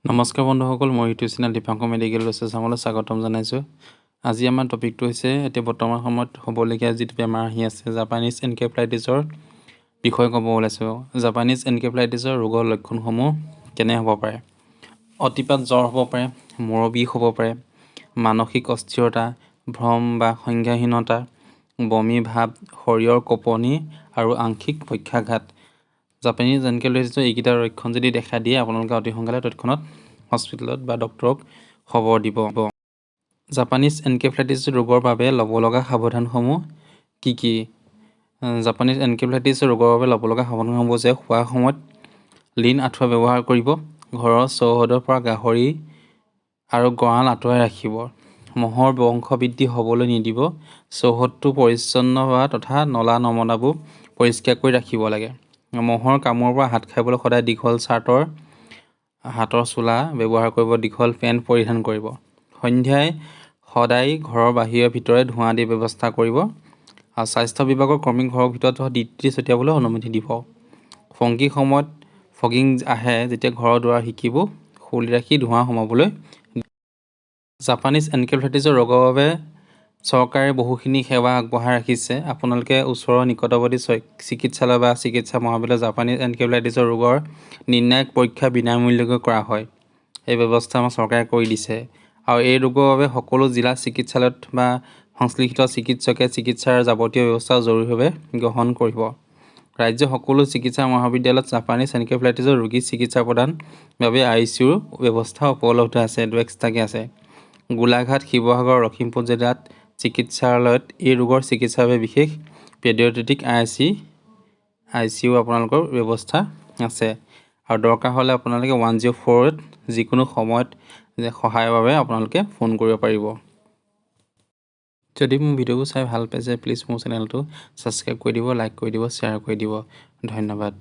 নমস্কাৰ বন্ধুসকল, মোৰ ইউটিউব চেনেল দীপাংকৰ মেডিকেল ৰিচাৰ্ছলৈ স্বাগতম জনাইছোঁ। আজি আমাৰ টপিকটো হৈছে এতিয়া বৰ্তমান সময়ত হ'বলগীয়া যিটো বেমাৰ আহি আছে, জাপানীজ এনকেফেলাইটিছৰ বিষয়ে ক'ব ওলাইছোঁ। জাপানীজ এনকেফেলাইটিছৰ ৰোগৰ লক্ষণসমূহ কেনে হ'ব পাৰে? অতিপাত জ্বৰ হ'ব পাৰে, মূৰৰ বিষ হ'ব পাৰে, মানসিক অস্থিৰতা, ভ্ৰম বা সংজ্ঞাহীনতা, বমি ভাৱ, শৰীৰৰ কঁপনি আৰু আংশিক পক্ষাঘাত। জাপানীজ এনকেফেলাইটিছৰ এইকেইটা লক্ষণ যদি দেখা দিয়ে, আপোনালোকে অতি সোনকালে তৎক্ষণাত হস্পিটেলত বা ডক্তৰক খবৰ দিব। জাপানীজ এনকেফেলাইটিছ ৰোগৰ বাবে ল'ব লগা সাৱধানসমূহ কি কি? জাপানীজ এনকেফেলাইটিছ ৰোগৰ বাবে ল'ব লগা সাৱধানসমূহ হৈছে শোৱাৰ সময়ত লীন আঁঠুৱা ব্যৱহাৰ কৰিব, ঘৰৰ চৌহদৰ পৰা গাহৰি আৰু গঁৰাল আঁতৰাই ৰাখিব, মহৰ বংশবৃদ্ধি হ'বলৈ নিদিব, চৌহদটো পৰিচ্ছন্ন বা তথা নলা নৰ্দমাবোৰ পৰিষ্কাৰ কৰি ৰাখিব লাগে। মহৰ কামোৰৰ পৰা হাত সাৰিবলৈ সদায় দীঘল চাৰ্টৰ হাতৰ চোলা ব্যৱহাৰ কৰিব, দীঘল পেণ্ট পৰিধান কৰিব। সন্ধ্যাই সদায় ঘৰৰ বাহিৰে ভিতৰে ধোঁৱা দিয়া ব্যৱস্থা কৰিব আৰু স্বাস্থ্য বিভাগৰ কৰ্মীক ঘৰৰ ভিতৰত ডিডিটি ছটিয়াবলৈ অনুমতি দিব। ফগিং সময়ত, ফগিং আহে যেতিয়া, ঘৰৰ দুৱাৰ খিৰিকীবোৰ খুলি ৰাখি ধোঁৱা সোমাবলৈ। জাপানীজ এনকেফেলাইটিছৰ ৰোগৰ বাবে চৰকাৰে বহুখিনি সেৱা আগবঢ়াই ৰাখিছে। আপোনালোকে ওচৰৰ নিকটৱৰ্তী চিকিৎসালয় বা চিকিৎসা মহাবিদ্যালয় জাপানীজ এনকেফেলাইটিছৰ ৰোগৰ নিৰ্ণায়ক পৰীক্ষা বিনামূলীয়াকৈ কৰা হয়। এই ব্যৱস্থা আমাৰ চৰকাৰে কৰি দিছে আৰু এই ৰোগৰ বাবে সকলো জিলা চিকিৎসালয়ত বা সংশ্লিষ্ট চিকিৎসকে চিকিৎসাৰ যাৱতীয় ব্যৱস্থা জৰুৰীভাৱে গ্ৰহণ কৰিব। ৰাজ্যৰ সকলো চিকিৎসা মহাবিদ্যালয়ত জাপানীজ এনকেফেলাইটিছৰ ৰোগীৰ চিকিৎসা প্ৰদান বাবে আইচিইউৰ ব্যৱস্থা উপলব্ধ আছে। এইটো এক্সট্ৰাকৈ আছে। গোলাঘাট, শিৱসাগৰ, লখিমপুৰ জিলাত চিকিৎসালয়ত এই ৰোগৰ চিকিৎসাৰ বাবে বিশেষ পেডিয়াট্ৰিক আইচিইউ আপোনালোকৰ ব্যৱস্থা আছে আৰু দৰকাৰ হ'লে আপোনালোকে 104ত যিকোনো সময়ত সহায়ৰ বাবে আপোনালোকে ফোন কৰিব পাৰিব। যদি মোৰ ভিডিঅ'বোৰ চাই ভাল পাইছে, প্লিজ মোৰ চেনেলটো ছাবস্ক্ৰাইব কৰি দিব, লাইক কৰি দিব, শ্বেয়াৰ কৰি দিব। ধন্যবাদ।